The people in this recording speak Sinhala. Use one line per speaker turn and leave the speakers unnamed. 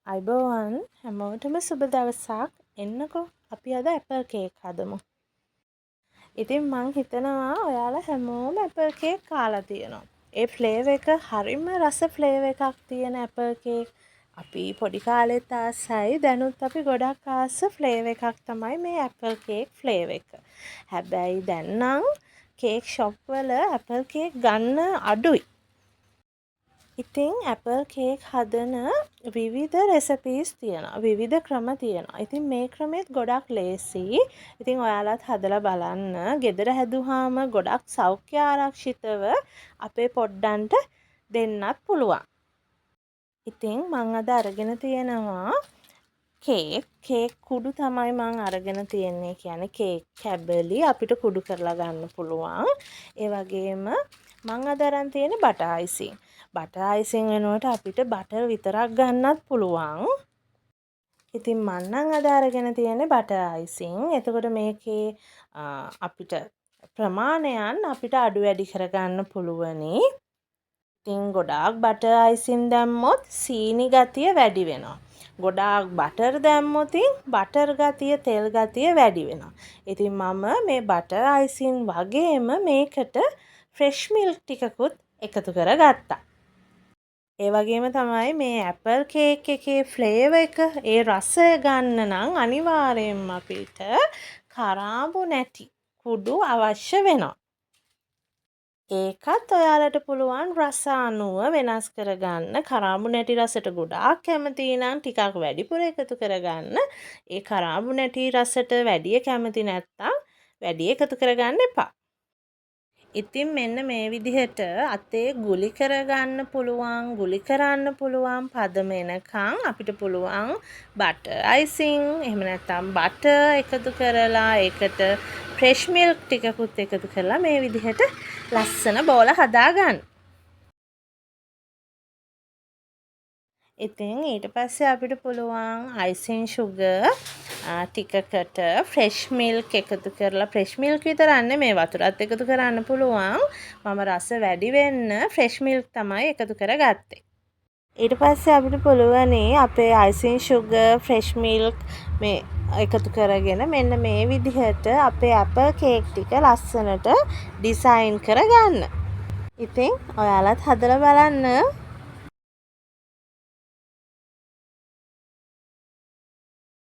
ආයුබෝවන් හැමෝටම සුබ දවසක්. එන්නකෝ අපි අද ඇපල් කේක් හදමු. ඉතින් මං හිතනවා ඔයාලා හැමෝම ඇපල් කේක් කාලා තියෙනවා. ඒ ෆ්ලේවර් එක හරිම රස ෆ්ලේවර් එකක් තියෙන ඇපල් කේක්. අපි පොඩි කාලෙත් ආසයි, දැනුත් අපි ගොඩක් ආස ෆ්ලේවර් එකක් තමයි මේ ඇපල් කේක් ෆ්ලේවර් එක. හැබැයි දැන් නම් කේක් ෂොප් වල ඇපල් කේක් ගන්න අඩුයි. ඉතින් ඇපල් කේක් හදන විවිධ රෙසිපීස් තියෙනවා. විවිධ ක්‍රම තියෙනවා. ඉතින් මේ ක්‍රමෙත් ගොඩක් ලේසි. ඉතින් ඔයාලත් හදලා බලන්න. ගෙදර හැදුවාම ගොඩක් සෞඛ්‍ය ආරක්ෂිතව අපේ පොඩ්ඩන්ට දෙන්නත් පුළුවන්. ඉතින් මං අද අරගෙන තියෙනවා කේක්. කේක් කුඩු තමයි මං අරගෙන තියෙන්නේ. කියන්නේ කේක් කැබලි අපිට කුඩු කරලා ගන්න පුළුවන්. ඒ වගේම මං අද අරන් තියෙන්නේ බටර් අයිසිං. බටර් අයිසිං වෙනුවට අපිට බටර් විතරක් ගන්නත් පුළුවන්. ඉතින් මං නම් අද අරගෙන තියෙන්නේ බටර් අයිසිං. එතකොට මේකේ අපිට ප්‍රමාණයන් අපිට අඩු වැඩි කරගන්න පුළුවනි. ඉතින් ගොඩාක් බටර් අයිසිං දැම්මොත් සීනි ගතිය වැඩි වෙනවා. ගොඩාක් බටර් දැම්මොතින් බටර් ගතිය තෙල් ගතිය වැඩි වෙනවා. ඉතින් මම මේ බටර් අයිසිං වගේම මේකට ෆ්‍රෙෂ් මිල්ක් ටිකකුත් එකතු කරගත්තා. ඒ වගේම තමයි මේ ඇපල් කේක් එකේ ෆ්ලේවර් එක, ඒ රසය ගන්න නම් අනිවාර්යයෙන්ම අපිට කරාඹු නැටි කුඩු අවශ්‍ය වෙනවා. ඒකත් ඔයාලට පුළුවන් රස අනුව වෙනස් කරගන්න. කරාඹු නැටි රසට ගොඩාක් කැමති නම් ටිකක් වැඩිපුර එකතු කරගන්න. ඒ කරාඹු නැටි රසට වැඩිය කැමති නැත්තම් වැඩි එකතු කරගන්න එපා. ඉතින් මෙන්න මේ විදිහට අතේ ගුලි කරගන්න පුළුවන්, ගුලි කරන්න පුළුවන් පදම එනකන් අපිට පුළුවන් බටර් අයිසිං, එහෙම නැත්නම් බටර් එකතු කරලා ඒකට ෆ්‍රෙෂ් මිල්ක් ටිකකුත් එකතු කරලා මේ විදිහට ලස්සන බෝල හදාගන්න. ඉතින් ඊට පස්සේ අපිට පුළුවන් අයිසිං ෂුගර් ටිකකට ෆ්‍රෙෂ් මිල්ක් එකතු කරලා, ෆ්‍රෙෂ් මිල්ක් විතරක් නෙමෙයි වතුරත් එකතු කරන්න පුළුවන්. මම රස වැඩි වෙන්න ෆ්‍රෙෂ් මිල්ක් තමයි එකතු කරගත්තේ. ඊට පස්සේ අපිට පුළුවනි අපේ අයිසිං ෂුගර්, ෆ්‍රෙෂ් මිල්ක් මේ එකතු කරගෙන මෙන්න මේ විදිහට අපේ ඇපල් කේක් ටික ලස්සනට ඩිසයින් කරගන්න. ඉතින් ඔයාලත් හදලා බලන්න.